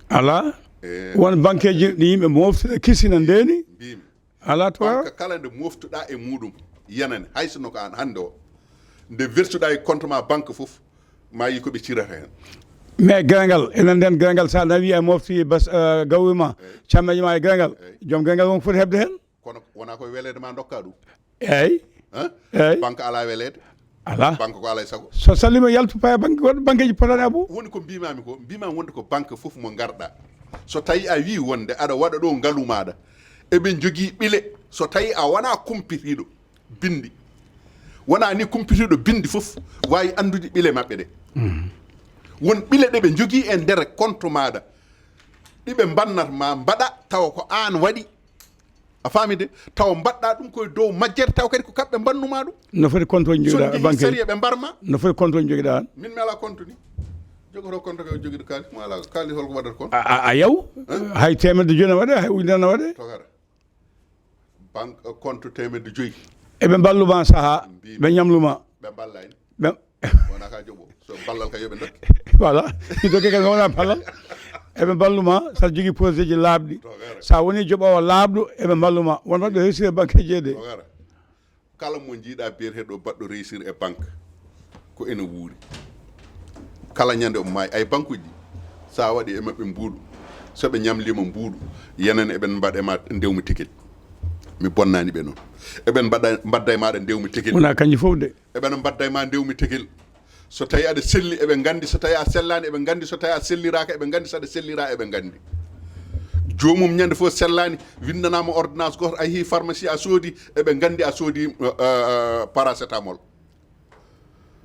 Alaa. Eh. Won banqueeji ɗi yimɓe mofti, kisina ndeeni. Mbimi. Alaa togar? Banque kala nde moftuɗa e muɗum, yanane, hay sinno ko an hannde o. Nde vertuɗa e compte ma banque fof, ma yi ko ɓe cirata heen. Mais gayngal, enen nden gayngal, so a nawi a mofti bas, eh, gawri ma, eyyi, cammeeje ma e gayngal, eyyi, joom gayngal won ko foti heɓde heen. Kono wona koye weleede ma ndokka ɗum. Eyyi. Hein? Eyyi. Banque alaa weleede. Alaa. Banque ko alaa e sago. So salliima yaltu paya banque, goɗɗo banqueeji potaani abbo. Woni ko mbimami ko, mbimami wonde ko banque fof mo ngarɗa. So tawi a wi wonde aɗa waɗa ɗo ngalu maɗa, eɓe jogii ɓile. So tawi a wona kumpitiiɗo bindi. Wona ni kumpitiiɗo bindi fof waawi anndude ɓile maɓɓe ɗe. Mm. Won ɓile ɗe ɓe njogii e nder compte maaɗa, ɗi ɓe mbannata ma mbaɗa tawa ko aan waɗi. A faami de? Tawa mbaɗɗa ɗum koye dow majjere, tawa kadi ko kamɓe mbannuma ɗum. No foti compte o jogiɗa banque? Sariya ɓe mbarma. No foti compte o jogiɗa an? Min mi ala compte ni. Jogoto compte ko jogiɗo kaalis, mo ala kaalis holko waɗata kon? A, a, a yaw? Hein? Hay teemedde joyi na waɗe, hay ujunere na waɗe. Togara. Banque, compte teemedde joyi. Eɓe mballuma saha, ɓe ñamluma. Ɓe mballani. Ɓe wona ka joɓo. So ballal ka yoɓe dokke. Voilà. Ɗi dokke kadi wona ballal. Eɓe mballuma, sa jogii projet ji laaɓɗi. Togara. Sa woni joɓoowo laaɓɗo, eɓe mballuma. Won waɗɓe réussir banque jeede. Togara. Kala mo njiiɗa biyeteeɗo baɗɗo réussir e banque, ko ene wuuri. Kala ñande o maayi, ay banque uji, sa waɗi e maɓɓe mbuuɗu, so ɓe ñamlima mbuuɗu, yenen eɓen mbaɗa e ma ndewmi tekel. Mi bonnani ɓe noon. Eɓen mbaɗa, mbadda e maɗa ndewmi tekel. Wona kanji fof de. Eɓen mbadda e ma ndewmi tekel. So tawi aɗa selli, eɓe nganndi. So tawi a sellaani, eɓe nganndi. So tawi a selliraaka, eɓe nganndi. So aɗa sellira, eɓe nganndi. Joomum ñande fof sellaani, winndanama ordonnance gooto, a yehi pharmacie, a soodi, eɓe nganndi a soodi, eh, eh, paracétamol.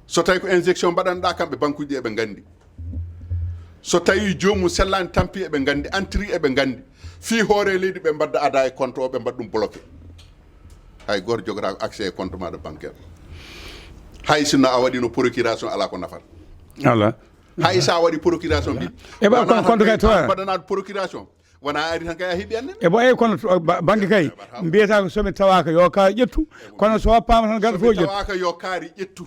So tawi ko injection mbaɗanɗa kam, ɓe banque uji eɓe nganndi. So tawi joomum sellaani, tampi, eɓe nganndi, entri, eɓe nganndi. Fii hoore leydi, ɓe mbadda ada e compte o, ɓe mbaɗa ɗum bloqué. Hay gooto jogotaako accès e compte maɗa bancaire. Hay sinno a waɗino procuration, ala ko nafata. Ala. Hay sa waɗi procuration, mbi e ba wona kon tan compte kay kay to an mbaɗanaɗo procuration. Wona ari tan kay a heɓi annen. E bo e kono to ba- banque kay mbiyata ko somi tawaka yo ka ƴettu, kono so wappama tan garɗo fof ƴettu. Tawaka yo kaari ƴettu.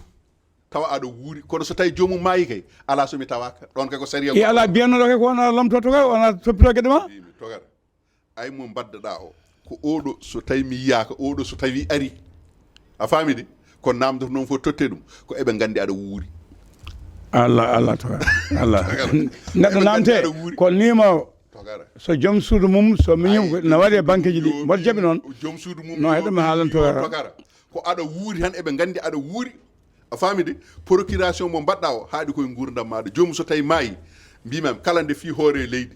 Tawa aɗa wuuri, kono so tawi joomum maayi kay, ala somi tawaka. Ɗon kay ko sariya. E ala biyannoɗo kay ko wona lomtoto kay, wona toppito gueɗe ma. Mbimi togata. Ay mo mbaddaɗa o, ko oɗo so tawi mi yiyaka, oɗo so tawi ari. A faami de? Ko namdoto noon fof totte ɗum, ko eɓe nganndi aɗa wuuri. Allah, Allah, togara. Allah. Togara. Neɗɗo Eɓe nganndi namte aɗa wuuri. Ko nima o. Togara. So joom suudu mum, so miñum, Ay, no waɗi e banque ji ɗi. Mboɗo jaɓi noon. Joom suudu mum No, yo heɗo mi haalan togara. Togara. Ko aɗa wuuri tan, eɓe nganndi aɗa wuuri. A faami de? Procuration mo mbaɗɗa o, haaɗi koye nguurndam maɗa. Joomum so tawi maayi, mbimami kala nde fii hoore leydi.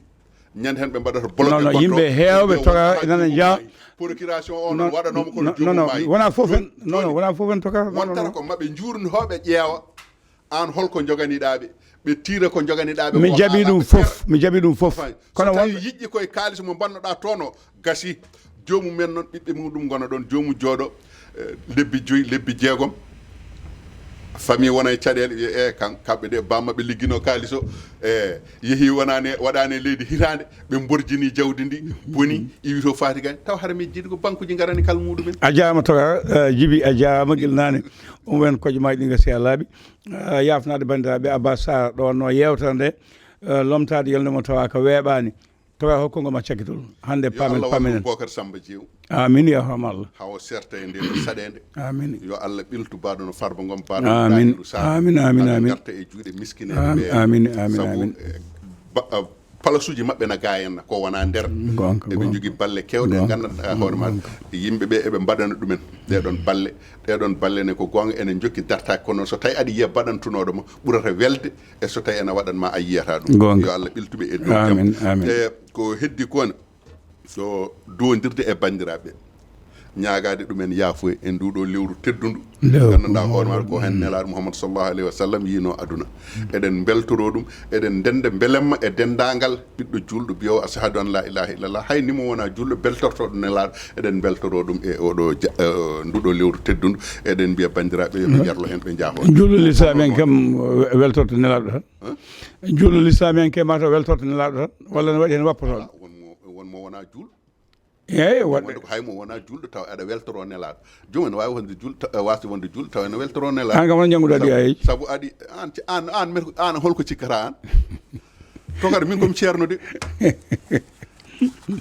Ñande hen ɓe mbaɗata bloqué. Non, non, yimɓe heewɓe toga nana jaa. Procuration o non waɗanoma kono non non joomum maayi. Wona fof en non non wona fof en toga non wontata non ko maɓe njuurnotooɓe ƴeewa. An holko joganiɗaɓe? Ɓe tiira ko joganiɗaɓe. Mi jaɓi ɗum fof, mi jaɓi ɗum fof. Kono won yiƴƴi koye kaalis mo mbannoɗa toon o, gasi. Joomum men noon, ɓiɓɓe muɗum ngona ɗon, joomum jooɗo, eh, lebbi joyi, lebbi jeegom. Famille wona e caɗeele, wiya e kan kamɓe de bammaɓe liggino kaalis o, e yeehi wonani waɗani e leydi hitaande, ɓe mborjini jawdi ndi, boni, iwi to faati gani. Taw hara mi jiɗi ko banque uji ngarani kala muɗumen. A jaama toga, eh, jibi a jaama gila nane. Um wen koƴo ma ɗi gasi a laaɓi. Eh, yafnade bandiraɓe Abba Sara ɗo no yewtere nde, eh, lomtade yolnde mo tawa ko weeɓani. Toga hokkugo ma cakkitol. Hande pamen pamenen. Bocar Samba Jeew. Amin ya rahman Allah. Hawo serta e nde saɗede. Amin. Yo Allah ɓiltu baɗono Farba Ngom baɗono Amin. Amin amin amin. Garta e juuɗe miskineɓe. Amin amin amin. Sabu, eh, ba- eh, palasuji maɓɓe na ga henna ko wona nder. Gonka, eɓe jogui balle kewɗe gandanɗa hoore maɗa yimɓeɓe eɓe mbaɗana ɗumen. Ɗeɗon balle, ɗeɗon balle ne ko gonga ene jokki dartaki kono so tawi aɗa yiya baɗantunoɗo ma ɓurata welde. E so tawi ene waɗan ma a yiyata ɗum. Yo Allah ɓiltuɓe e dow jam. Amin. E ko heddi kon so dondirde e bandiraɓe ñaagade ɗumen yaafoye e nduɗo lewru teddundu. Ganduɗa hoore maɗa ko hen nelaɗo Muhammad sallallahu alaihi wa sallam yino aduna. Eɗen beltoro ɗum, eɗen ndenda belemma e dendagal ɓiɗɗo julɗo biyowo ashhadu an la ilaha illallah, hay nimo wona julɗo beltortoɗo nelaɗo. Eɗen beltoro ɗum e oɗo ja- eh, nduɗo lewru teddundu. Eɗen mbiya bandiraɓe yoɓe jarlo hen ɓe jaaho. Julɗo lislam en kam weltorto nelaɗo tan. Julɗo lislam en ke mata weltorto nelaɗo tan walla ne waɗi hen wappotoɗo. Wonmo wonmo wona julɗo. Eyyi waɗde. Wonde ko hay mo wona julɗo taw aɗa weltoro nelaɗo. Joom ene wawi wonde julɗo taw- wasde wonde julɗo taw ene weltoro nelaɗo. An kam wona jannguɗo aɗa yiya. Sabu aɗi an an an an holko cikkata an? To kadi min komi ceerno de.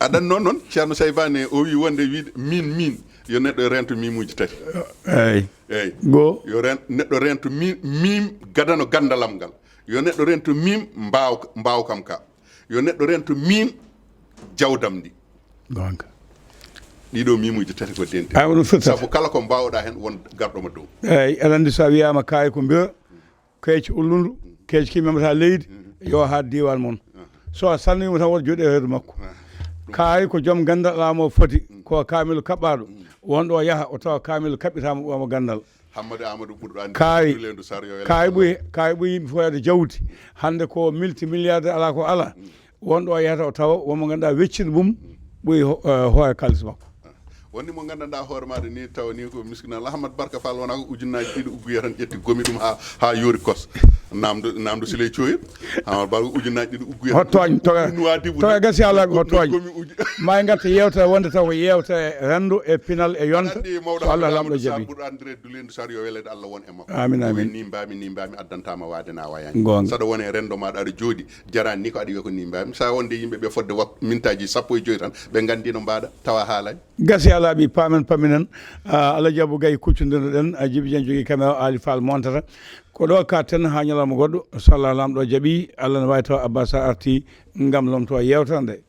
Aɗan noon noon ceerno Saybane o wi wonde wiide min min yo neɗɗo rento mimuji tati. Eyyi. Eyyi. Go yo ren neɗɗo rento min mim gadano gandalam ngal. Yo neɗɗo rento mim mbaw mbawkam ka. Yo neɗɗo rento mim jawdam ndi. Gonga. Ɗiɗo mimuji tati ko dente. Ay wonu firtata. Sabu kala ko mbawɗa hen won garɗoma dow. Eyyi aɗa andi sa wiyama kayi ko mbira keeci ullundu keeci ki memata leydi. Yo ha diwan mon so a salnima tan woto joɗe reedu makko. Kayi ko joom gandal alamo foti ko kamilu kaɓɓaɗo wonɗo o yaaha o tawa kamilu kaɓɓitama ɗuwamo gandal. Hammadi Amadou ɓurɗo andi kaari kaari ɓuy kaari ɓuy yimɓe fof yade jawdi. Hande ko multimilliardaire ala ko ala wonɗo o yahata o tawa wonmo ganduɗa weccita mum ɓuy hoore kalis makko. Wonni mo gandanɗa hoore maɗa ni tawa ni ko miskina lahmat barka fall wona ko ujunnaji ɗiɗi ugguya tan ƴetti gomi ɗum ha ha yori kos. Namdo namdo siley coyir. Amar bal ujunnaji ɗiɗi uggu. Hottoñ toga toga gasi ala ko hottoñ. Ma en garta yewta wonde taw ko yewta renndo e pinal e yonta. So Allah lamɗo jaɓi. Ɓurɗo andirede dulendu sar yo welede Allah won e makko. Amin amin. Nimbami nimbami addantama wade na wayani. Gonga. Saɗa wone renndo maɗa aɗa jooɗi jarani ni ko aɗa wiya ko nimbami sa wonde yimɓeɓe fodde wak mintaji sappo e joyi tan ɓe gandi no mbaɗa tawa haalani. Gasi alaaɓi paamen paminen. Alaji Abu Gay kuccodirno ɗen, Jibi Jan jogii caméra, Ali Fall montata. Ko ɗo katten ha ñalawma goɗɗo, so Allah lamɗo jaɓi, Allah ne wawi taw Abbas Sarr arti ngam lomto yewtere nde.